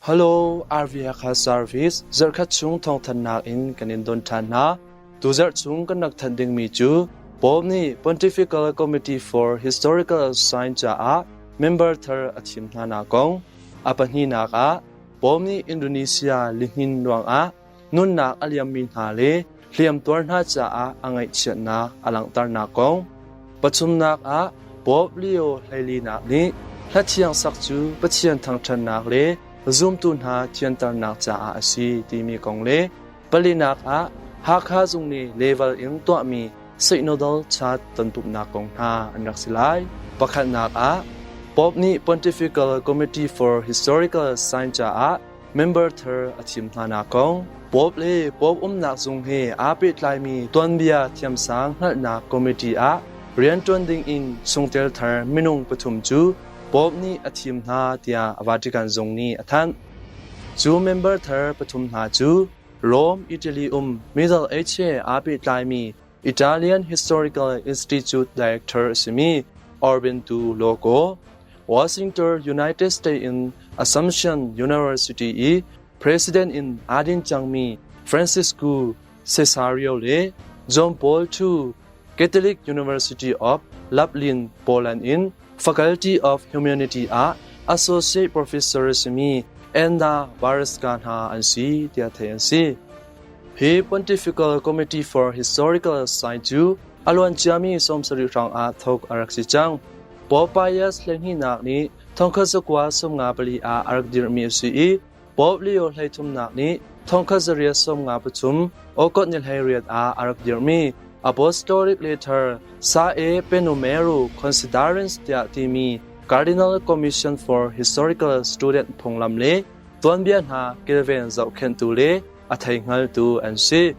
Hello, RV Hakha Service zarhkhat chung thawngthanhnak in kan in don ṭhan hna. Tuzarh chung kan rak thanh dingmi cu Pope nih Pontifical Committee for Historical Science caah member thar a thim hnanak kong. A pahnihnak ah Pope nih Indonesia lihnin ruangah nunnak a liammi hna le hliamtuar hna caah a ngaihchiatnak a langhternak kong. Pathumnak ah Pope Leo hleilinak nih hlathiang sak cu Pathian thangṭhatnak le zumtu hna thianternak caah a si timi kong le palinak ah Hakha zung nih level in tuahmi Synodal Church tonpumhnak kong hna an rak si lai. Pakhatnak ah Pope nih Pontifical Committee for Historical Science caah member thar a thim hnanak kong, Pope le Pope umnak zung he aa pehtlaimi tuanbia thiamsang hngalhnak committee ah rianṭuan dingin chungtel thar minung pathum cu Pope nih a thim hna tiah Vatican zung nih a thanh. Cu member thar pathum hna cu Rome, Italy um Middle Age he aa pehtlaimi Italian Historical Institute director a simi Orbintu Loco, Washington, United States in Assumption University i president in aa din cangmi Francisco Cesario le John Paul II Catholic University of Lublin, Poland in Faculty of Humanity ah associate professor a simi Anna Baraska hna an si tiah theih an si. Hi Pontifical Committee for Historical Science cu a luanciami 70 hrangah thawk a rak si cang. Pope Pius hleihhnihnak nih thongkhat zakua 54 ah a rak dirhmi a si i Pope Leo hleithumnak nih thongkhat zariat 53 August ni 18 ah a rak dirhmi Apostolic Letter Sae Penumero Considerans tiah timi Cardinal Commission for Historical Student phunglam le tuanbia hna kilven zohkhenhtu le a theihngaltu an si.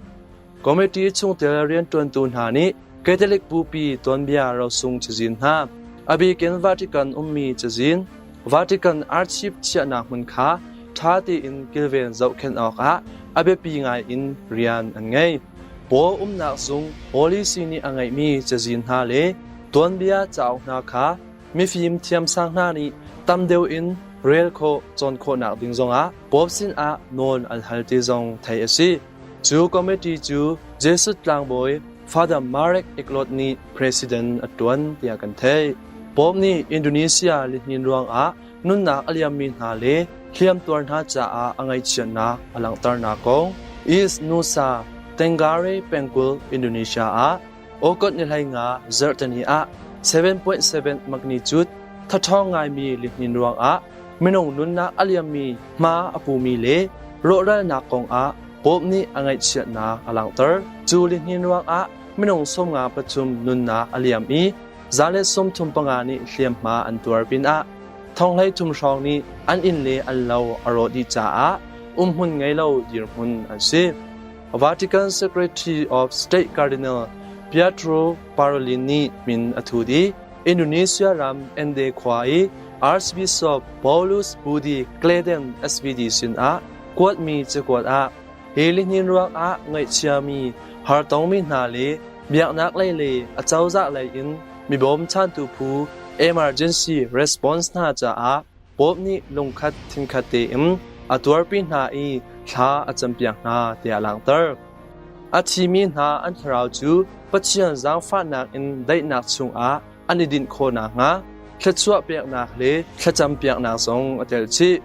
Committee chungtel rianṭuantu hna nih Catholic Bupi tuanbia rosung cazin hna, a bikin Vatican ummi cazin, Vatican Archive chiahnak hmun kha ṭha tein kilven zohkhenh awkah a biapi ngai in rian an ngei. Paul umnak zung Holy See nih a ngeihmi cazin hna le tuanbia cauk hna kha mifim thiamsang hna nih tam deuh in rel khawh cawn khawhnak ding zongah Pope sinah nawl an hal ti zong theih a si. Cu committee cu Jesuit tlangbawi Father Marek Eklot nih president a ṭuan tiah kan theih. Pope nih Indonesia lihnin ruangah nunnak a liammi hna le hliamtuar hna caah a ngaihchiatnak a langhternak kong East Nusa Tenggara pengkulh Indonesia ah August ni 15 zarhteni ah 7.7 magnitude thathawng ngaimi lihnin ruangah minung nunnak a liammi hma a pumi le rawhralnak kongah Pope nih a ngaihchiatnak a langhter. Cu lihnin ruangah minung 53 nunnak a liam i 135 nih hliamhma an tuar pinah thonghlei thum hrawng nih an inn le an lo a rawh dih caah umhmun ngei lo dirhmun an si. Vatican Secretary of State Cardinal Pietro Parolin nih min a thut i Indonesia ram Ende khua i Archbishop Paulus Budi Kleden SVD sinah kuatmi cakuat ah hi lihnin ruangah ngaihchiami hartongmi hna le biaknak lei le acozah lei in mi bawmchantu phu emergency response hna caah Pope nih lungkhat thinkhat tein a tuarpi hna i thla a campiak hna tiah a langhter. A thimi hna an thlarau cu Pathian zaangfahnak in daihnak chungah an i dinh khawh nakhnga thluachuah peknak le thlacam piaknak zong a tel chih.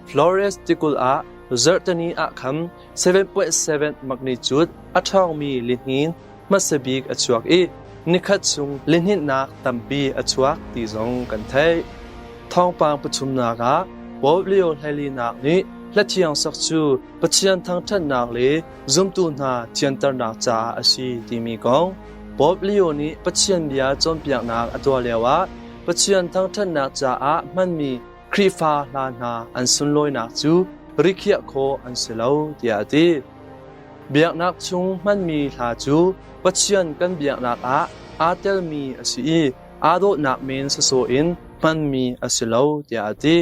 Flores tikulh ah zarhteni ah khan 7.7 magnitude a ṭhawngmi lihnin hmasa bik a chuak i nikhat chung lihninhnak tampi a chuak ti zong kan theih. Thawngpang pathumnak ah Pope Leo hleilinak nih hlathiang sak cu Pathian thangṭhatnak le zumtu hna thianternak caah a si timi kong Pope Leo nih Pathian bia cawnpiaknak a tuah lioah Pathian thangṭhatnak caah hmanmi Khrihfa hla hna an sunlawinak cu rikhiah khawh an si lo tiah a ti. Biaknak chung hmanmi hla cu Pathian kan biaknak ah aa telmi a si i aa dawhnak men sawsawh in hmanmi a si lo tiah a ti.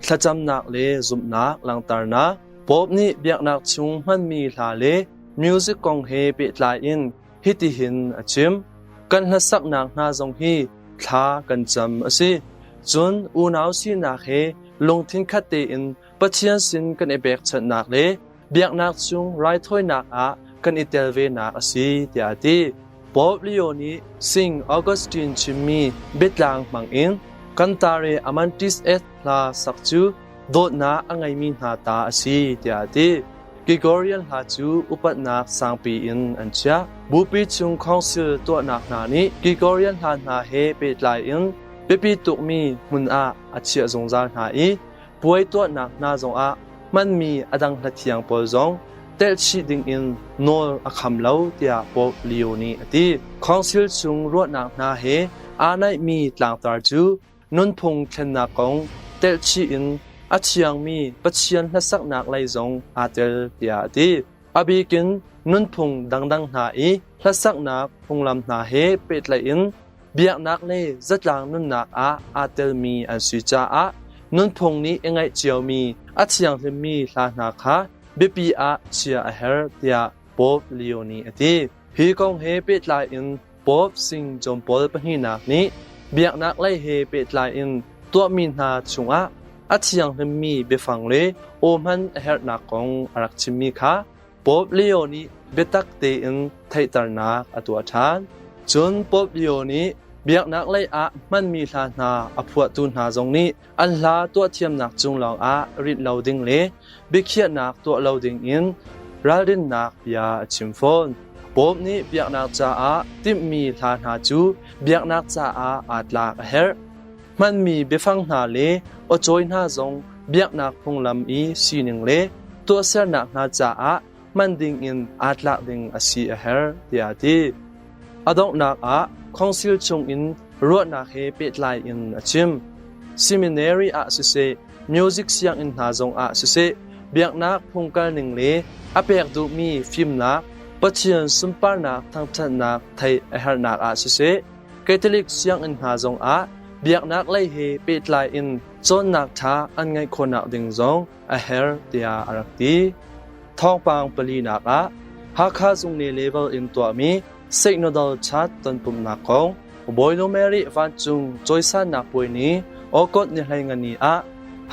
Thlacamnak le zumhnak langhternak Pope nih biaknak chung hmanmi hla le music kong he pehtlai in hitihin a chim. Kan hlasaknak hna zong hi thla kan cam a si. Cun unau sinak he lungthin khat tein Pathian sin kan i pekchanhnak le biaknak chung raithawinak ah kan i tel venak a si tiah a ti. Pope Leo nih Saint Augustine chimmi biatlang hmangin Cantare Amantis et hla sak cu dawtnak a ngeimi hna ta a si tiah a ti. Gregorian hla cu upatnak sangpi in an chiah. Bupi chung council tuahnak hna nih Gregorian hla hna he pehtlai in biapi tukmi hmun ah a chiah zungzal hna i puai tuahnak hna zongah hmanmi a dang hlathiang pawl zong telhchih dingin nawl a kham lo tiah Pope Leo nih a ti. Council chung ruahnak hna he aa naihmi tlangtar cu nunphung thlennak kong telhchih in a thiangmi Pathian hlasaknak lei zong aa tel tiah a ti. A bikin nunphung dangdang hna i hlasaknak phunglam hna he pehtlaih in biaknak le zatlang nunnak ah aa telmi an si caah nunphung nih i ngaih ciomi a thianghlimmi hla hna kha biapi ah chia a herh tiah Pope Leo nih a ti. Hi kong he pehtlai in Pope Sing John Paul pahnihnak nih biaknak lei he pehtlai in tuahmi hna chungah a thianghlimmi biafang le aw hman a herhnak kong a rak chimmi kha Pope Leo nih biatak tein theihternak a tuah ṭhan. Cun Pope Leo nih biaknak lei ah hmanmi hla hna a phuahtu hna zong nih an hla tuahthiamnak cung lawngah rinh lo ding le biakhiahnak tuah lo dingin ralrinnak bia a chim fawn. Pope nih biaknak caah timhmi hla hna cu biaknak caah aa tlak a herh. Hmanmi biafang hna le awcawi hna zong biaknak phunglam i sining le tuahsernak hna caah hman dingin aa tlak ding a si a herh tiah a ti. A donghnak ah khawngsil chungin ruahnak he pehtlai in a chim. Seminary ah siseh, music sianginn hna zongah siseh, biaknak phungkal ning le a pek duhmi fimnak, Pathian sunparnak thangṭhatnak theih a herhnak ah siseh, Catholic sianginn hna zongah biaknak lei he pehtlai in cawnnak ṭha an ngeih khawhnak ding zong a herh tiah a rak ti. Thawngpang palinak ah Hakha zungne level in tuahmi Synodal Church tonpumhnak kong Bawinu Mary vancung cawisannak puai ni August ni 14 ah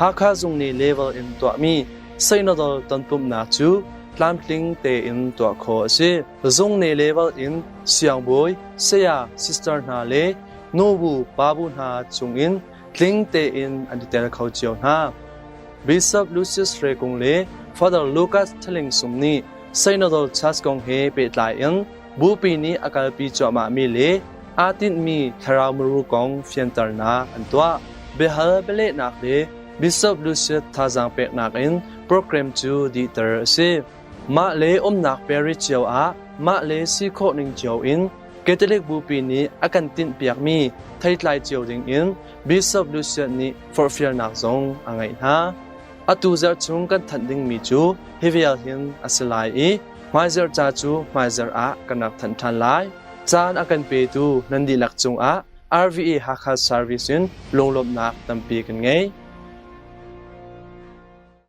Hakha zungne level in tuahmi Synodal tonpumhnak cu tlamtling tein tuah khawh a si. Zungne level in siangbawi, saya, sister hna le nubu, pabu hna chungin tling tein an i tel kho cio hna. Bishop Lucius Hrekung le Father Lucas Thaling Sum nih Synodal Church kong he pehtlai in Bupi nih a kalpi cuahmahmi le aa tinhmi thlarau muru kong fianternak an tuah. Biahal bialehnak le Bishop Lucius thazaang peknak in program cu dihter a si. Mah le umnak parish cio ah mah le si khawh ning cio in Catholic Bupi nih a kan tinhpiakmi theitlai cio dingin Bishop Lucian nih forhfialnak zong a ngeih hna. Atu zarh chung kan thanh dingmi cu hi vial hin a si lai i hmaizarh ca cu hmaizarh ah kan rak thanh ṭhan lai. Caan a kan petu nan dihlak cungah RVA Hakha Service in lunglawmhnak tampi kan ngei.